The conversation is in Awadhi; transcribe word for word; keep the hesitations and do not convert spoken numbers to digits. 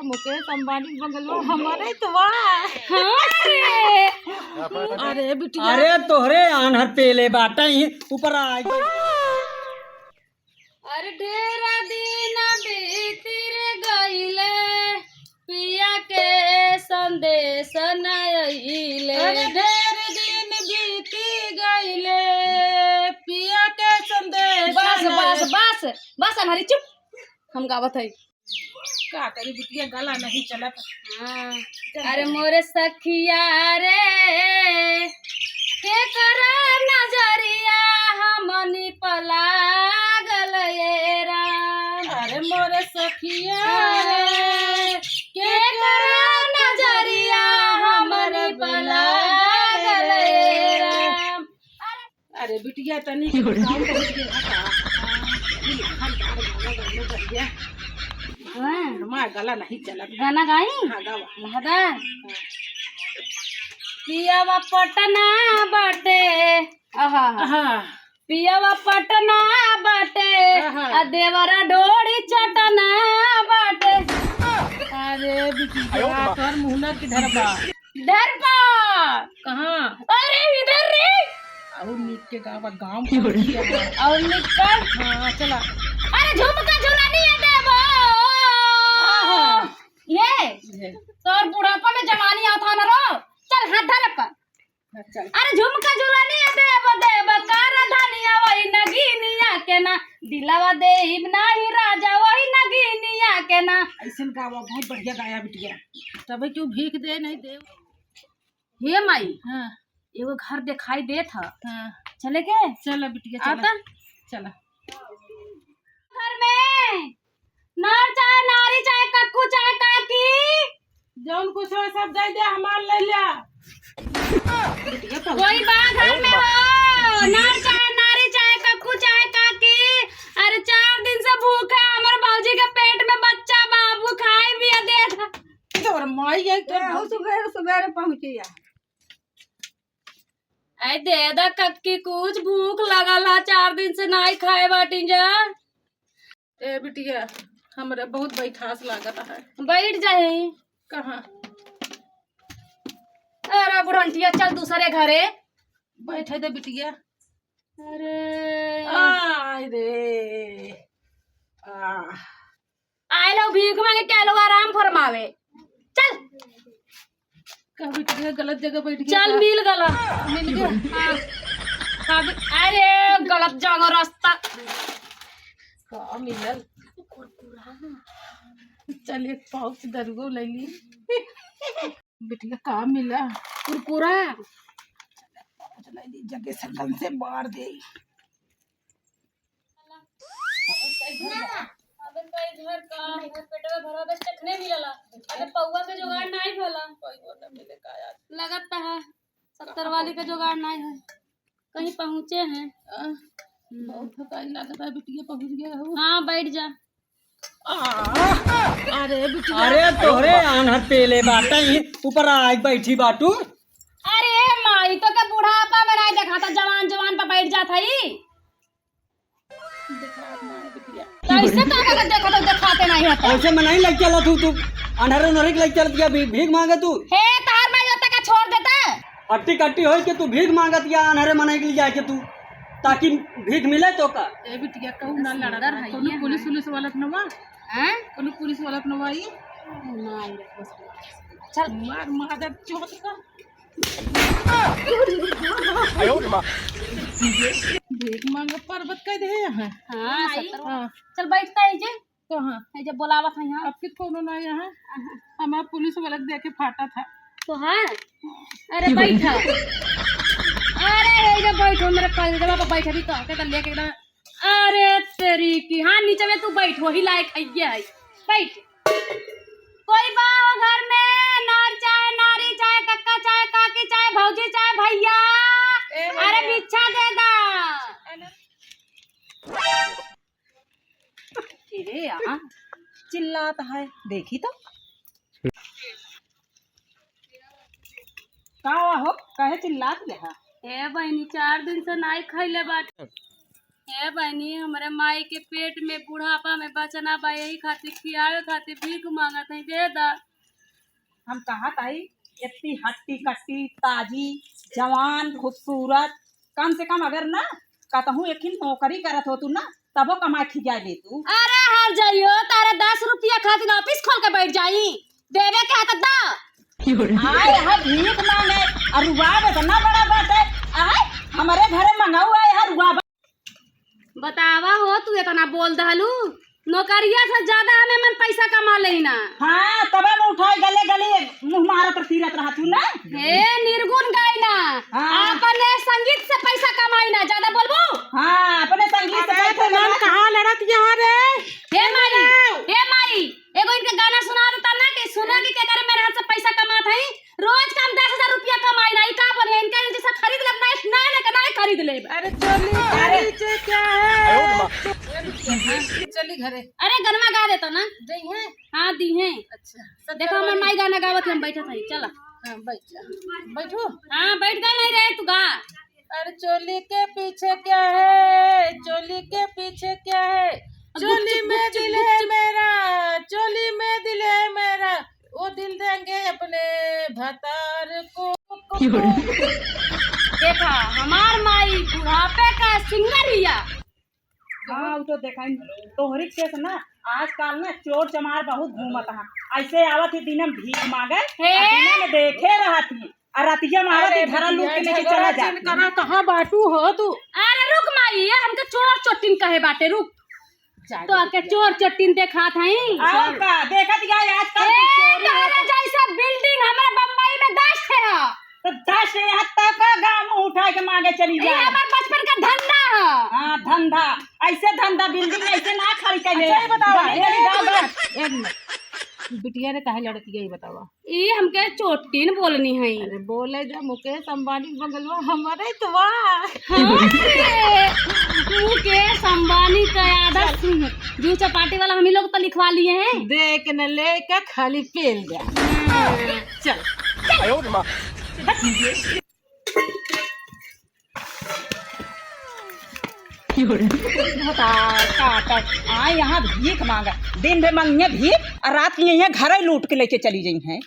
मुकेश अंबानी के बंगलवा हमारे तो बा। हाँ रे। अरे बिटिया। अरे तोहरे आन्हर पेले बाटे ही ऊपर आ गई। अरे ढेर दिन बीतिर गइले, पिया के संदेश न अइले। अरे ढेर दिन बीती गइले, पिया के संदेश बस, न बस, बस, बस, अनहरी चुप, हम गावत हई। का करी बिटिया, गला नहीं चलत। हाँ। अरे मोरे सखिया रे, केकरा नजरिया हमनी प लागल ए राम। अरे मोरे सखिया रे, केकरा नजरिया हमनी प लागल ए राम। अरे बिटिया, तनी के काम पहुंच गया था। ये हम गाना गाना बढ़िया। हाँ। हमार गला नहीं चलत। गाना गाई? हाँ, गावा। लहदा। हाँ। पियावा पटना बाटे। आहा। हाँ। पियावा पटना बाटे। आहा। आ देवरा ढोड़ी चटना बाटे। अरे बिटिया, तोर मुहना किधर बा? इधर बा। कहाँ? अरे इधर रे। और निक के गावा, गाँव के बिटिया। और निक कर। हाँ, चला। अरे झुमका झुलनिया देबो। आहा। ये। ये। तोर बुढ़ापा में जवानी आवत ह न रो। चल हाथ धर पर। हाँ, चल। अरे झुमका झुलनिया देबो, देबो कर धनिया वही नगीनिया के ना। दिलवा देइब नाही राजा वही नगीनिया के ना। ऐसन गावा, बहुत बढ़िया गाया बिटिया। तबे क्यों भीख दे नहीं दे। हे माई, हाँ। एगो घर देखाई देत ह। हाँ। चले के? चला बिटिया, आ चला। त? चला। घर में नर चाहे नारी चाहे कक्कू चाहे काकी। जौन कुछ हो सब दे दे, हमार ले ले। बिटिया तो कोई बा घर में हो, नर चाहे नारी चाहे कक्कू चाहे काकी। अरे चार दिन से भूख है, हमर बाबूजी के पेट में बच्चा बा, भूखाई भी है, देख। तोर माई है, तोर ए, हम बाबूजी। सुबेरे, सुबेरे पहुँची है। ऐ दे दा कक्की, कुछ भूख लगल है, चार दिन से नाई खाए बाटिन जा। ए बिटिया, हमरे बहुत बैठास लागत है। बैठ जाए। कहाँ? अरे बुढ़ंटिया, चल दूसरे घरे। बैठे दे बिटिया। अरे। आय रे। आ। आए लोग भीख मांगे, क्या लोग आराम फरमावे। चल। का बिटिया गलत जगह बैठ गया चल, का? मिल गला। मिल गया? हाँ। हाँ, बि-, अरे, गलत जगह रास्ता। का मिलल? चल, एक pouch दरुओ ले ली। बिटिया, का मिला? कुरकुरा। चल, एक pouch ले ली, जगे सगन से बार दे। अबे कई घर का, वो पेटवा भरा बस चखने मिलला। अबे पौवा के जुगाड़ नाई भला। पौवा ना मिले का यार? लगत त है, सत्तर वाली के जुगाड़ नाई है। कहीं पहुँचे हैं। आ, बहुत थकाई लागत है, बिटिया पहुँच गया हो। हाँ, बैठ जा। आ, अरे बिटिया। अरे तोहरे आन्हर पेले बाटे, ऊपर आइ बैठी बाटू। अरे माई, तो के बुढ़ापा में नाई देखाता, जवान जवान पर बैठ जात हई। देखात ना है बिटिया। कैसे तो अगर देखा तो देखाते नहीं है तो। ऐसे में नहीं लग चला तू, तू अन्हरे उन्हरे के लग चलत गया, भी-, भीख मांगे तू। हे, तार माई होता का छोड़ देता? अट्टी कट्टी होई के तू भीख मांगत गया, अन्हरे मनाई के लिए जाके तू, ताकि भीख मिले तो का? ए बिटिया, कहू ना लड़ा सुंदर था। है कोनो ये पुलिस हमारे। उलिस वाला त नवा? हैं? कोनो पुलिस वाला त नवा आई? ना आई रे, बस। चल। मार, मार, चोट का। भीख मांगे पर्वत कह दे यहाँ। हाँ, माई। सत्तर। हाँ। चल बैठता है जे। कहाँ? है जे बोलावत है यहाँ। अब कित कोनो ना यहाँ। हमार पुलिस वाला देखे फाटा था। तो हाँ? अरे बैठ। अरे ये जे बैठो मेरे कलेजवा पर बैठ अभी तो आके तो लेके एकदम। अरे तेरी की, हाँ नीचे में तू बैठ, वही लायक है ये है। बैठ। कोई बा हो घर में, नर चाहे नारी, चाहे कक्का, चाहे काकी, चाहे भौजी, चाहे भैया? ए भैया। अरे भिक्षा दे दा। अरे यार, चिल्लात है, देखी तो। का हो, काहे चिल्लात रहा? ए बहिनी, चार दिन से नाई खैले बाटे। हे बहिनी, हमरे माई के पेट में बुढ़ापा में बचना बा, यही खातिर खियावे खातिर भीख मांगत हई, दे दा। हम कहत हई, इतनी हट्टी कट्टी, ताजी, जवान, खूबसूरत, कम से कम अगर ना कतहूँ एक ही नौकरी करत हो तू ना, तबो कमाए खियाए ले तू। अरे हर जाइयो, तारे दस रुपया खातिर ऑफिस खोल के बैठ जाई, देवे के है त दा। आए है भीख मांगे, और रुआब इतना बड़ा बात है। आए, हमारे घरे मंगाऊ आए है रुआब। बतावा हो, तू इतना बोल दहलू, नौकरिया से ज्यादा हमें मन पैसा कमा लेना। हाँ, तबे में उठाए गले गले मुंह मारत फिरत रहत हूँ ना। हे निर्गुण गाई ना, हाँ। अपने संगीत से पैसा कमाई ना, ज्यादा बोलबू? हाँ, अपने संगीत से अरे, पैसा तो नाम कमा। कहाँ लड़त यहाँ रे? हे माई, हे माई, एगो इनके गाना सुना देता ना कि सुना कि केकरे मेरे हाथ से पैसा कमात हई। रोज का हम दस हजार रुपया कमाई ना, ई का बोलिए, इनका जैसा खरीद लेब ना, ना लेके ना खरीद लेब। अरे चोली के अरे। नीचे क्या है? चली घरे। अरे गनमा गा देता ना। दीहे? हाँ दीहे। अच्छा, देखो हमार माई गाना गावत है, हम बैठत हई, चला। हाँ, बैठ जा। बैठू। हाँ, बैठ गए नहीं रहे, तू गा। अरे चोली के पीछे क्या है, चोली के पीछे क्या है? चोली में दिल है मेरा, चोली में दिल है मेरा, वो दिल देंगे अपने भतार को। देखा, हमार माई बुढ़ापे का सिंगर हिया। हाँ, वो तो देखा ही। तोहरी के से ना, आजकल ना चोर चमार बहुत घूमत हैं। ऐसे आवत ही दिन में भीख मांगे, हे। आ दिन में देखे रहत ही। आ रतिया में आवत ही, अरे घरा लूट के बिटिया, लेके झगड़ा चला जात जिन ही। करा, कहाँ बाटू हो तू? अरे रुक माई, ये हमके चोर चोटिन कहे बाटे, रुक। जा तो आके चोर चोटिन देखात हई। आओ का, देखत ही आजकल ए, के चोरी तोहरे होत। जैसा बिल्डिंग हमारे बम्बई में दस ठे है। तो दस यहाँ तक का गाँव में उठा के मांगे चली ये जाए। हमार बचपन का धंधा है। हाँ, धंधा। ऐसे धंधा बिल्डिंग ऐसे ना खड़ी कर ले। अच्छा, ये बताओ, गली, गली, गाँव, गाँव। एक मिनट। बिटिया ने काहे लड़त, यही बतावा। ये हमके चोटिन बोलनी है। अरे बोले जा, मुकेश अंबानी के बंगलवा हमारे तो बा। हाँ रे, मुकेश अंबानी का यादव सिंह, जूस चपाटी वाला हम ही लोग तो लिखवा लिए हैं। देख न लेके खाली पेल जा। हाँ। चल। बता, का, का, आ यहाँ भीख मांगा, दिन भर मांगिए भीख और रात में यहाँ घर ही लूट के लेके चली गई हैं।